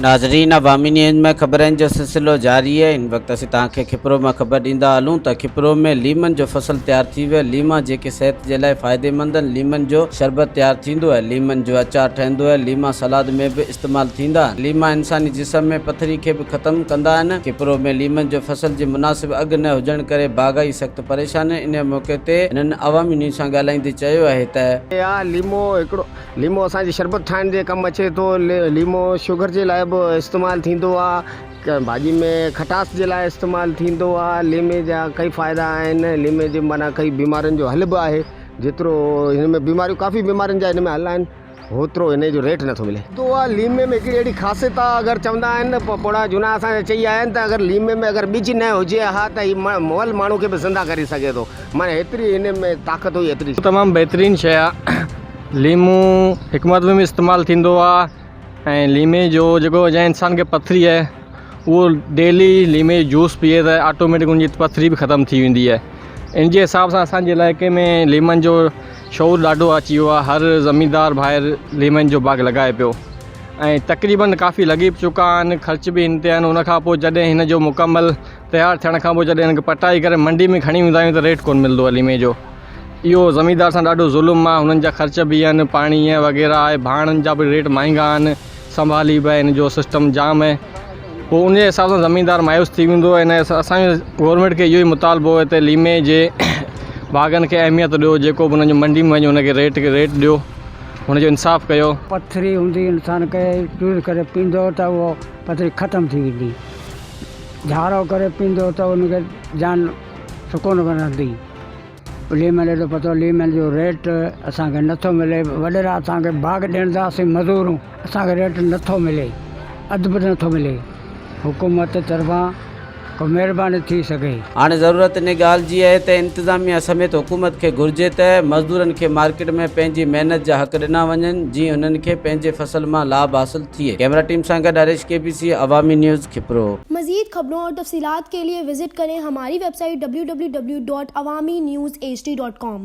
ناظرين عوامي نيوز ۾ خبرن جو سلسلو جاري آهي هن وقت اسين توهان کي کپرو مان خبر ڏيندا هلون ته کپرو ۾ ليمن جو فصل تيار ٿي ويو ليما جيڪي صحت جي لاء فائديمند آهن ليمن جو شربت تيار ٿيندو آهي ليمن جو اچار ٺهندو آهي ليما سلاد ۾ به استعمال ٿيندا آهن ليما انساني جسم ۾ پٿري کي به ختم ڪندا آهن کپرو ۾ ليمن جو فصل جي مناسب اگهه نه هجڻ ڪري باغائي سخت پريشان آهن انهي موقعي تي هنن عوامي نيوز سان ڳالهائيندي چيو آهي ته. آ ليمو هڪڙو ليمو اسان جي شربت ٺاهڻ جي ڪم اچي ٿو. ليمو شگر جي لاء به استعمال ٿيندو آ. ڀاڄي ۾ کٽاس جي لاء استعمال ٿيندو آ. ليمي جا ڪئي فائدا آهن. ليمي جي معنيٰ ڪئي بيمارين جو حل به آهي. جيترو هن ۾ بيماريون ڪافي بيمارين جا هن ۾ حل آهن هوترو هن جو ريٽ نٿو ملي. ٿيندو آ. ليمي ۾ هڪڙي اهڙي خاصيت آ اگر چوندا آهن نه پوڙها جهونا اسان جا چئي آيا آهن ته اگر ليمي ۾ اگر ٻج نه هجي ها ته هي مئل ماڻهو کي به زنده ڪري سگهي ٿو. معنيٰ هيتري هن ۾ طاقت هئي ايتري. تمام بهترين شيء آ. ليمو حڪمت ۾ به استعمال ٿيندو آ ۽ ليمي جو جيڪو جنهن انسان کي پٿري آهي اهو ڊيلي ليمي جو جوس پيئي ته آٽوميٽڪ ان جي پٿري به ختم ٿي ويندي آهي ان جي حساب سان اسانجي علائقي ۾ ليمن جو شعور ڏاڍو اچي ويو آهي هر زميندار ڀائر ليمن جو باغ لڳائي پيو ۽ تقريبن ڪافي لڳي به چڪا آهن خرچ به هن تي آهن ان کان پوء جڏهن هن جو مڪمل تيار ٿيڻ کان پوء جڏهن هن کي پٽائي ڪري منڊي ۾ کڻي ويندا آهيون ته ريٽ ڪونه ملندو آهي ليمي جو اهو زميندار سان ڏاڍو ظلم آهي هنن جا خرچ به آهن پاڻي وغيره آهي ڀاڻن جا به ريٽ مهانگا آهن سنڀالي به هن جو سسٽم جام آهي پوء ان جي حساب سان زميندار مايوس ٿي ويندو آهي هن اسانجو گورنمينٽ کي اهو ئي مطالبو آهي ته ليمي جي باغن کي اهميت ڏيو جيڪو به هنن جو منڊي ۾ وڃي هن کي ريٽ ريٽ ڏيو هن جو انصاف ڪيو. پٿري هوندي انسان کي چوس ڪري پيندو ته اهو پٿري ختم ٿي ويندي. جهاڙو ڪري پيندو ته ان کي جان سڪون ملندي. ليمن جو پتو ليمن جو ريٽ اسان کي نٿو ملي وڏيرا اسان کي باغ ڏين ٿا اسين مزور اسان کي ريٽ نٿو ملي اڌ به نٿو ملي حڪومت طرفان ڪو مهرباني ٿي سگهي. هاڻي ضرورت ان ڳالهه جي آهي ته انتظاميا سميت حڪومت کي گهرجي ته مزدورن کي مارڪيٽ ۾ پنهنجي محنت جا حق ڏنا وڃن جيئن هنن کي پنهنجي فصل مان لاڀ حاصل ٿئي. ڪئميرا ٽيم سان گڏ Harish K B C Awami news Khipro. مزيد خبرون اور تفصيلات کے لئے وزٽ ڪرين ھماري web site www.awamiNewsHD.com.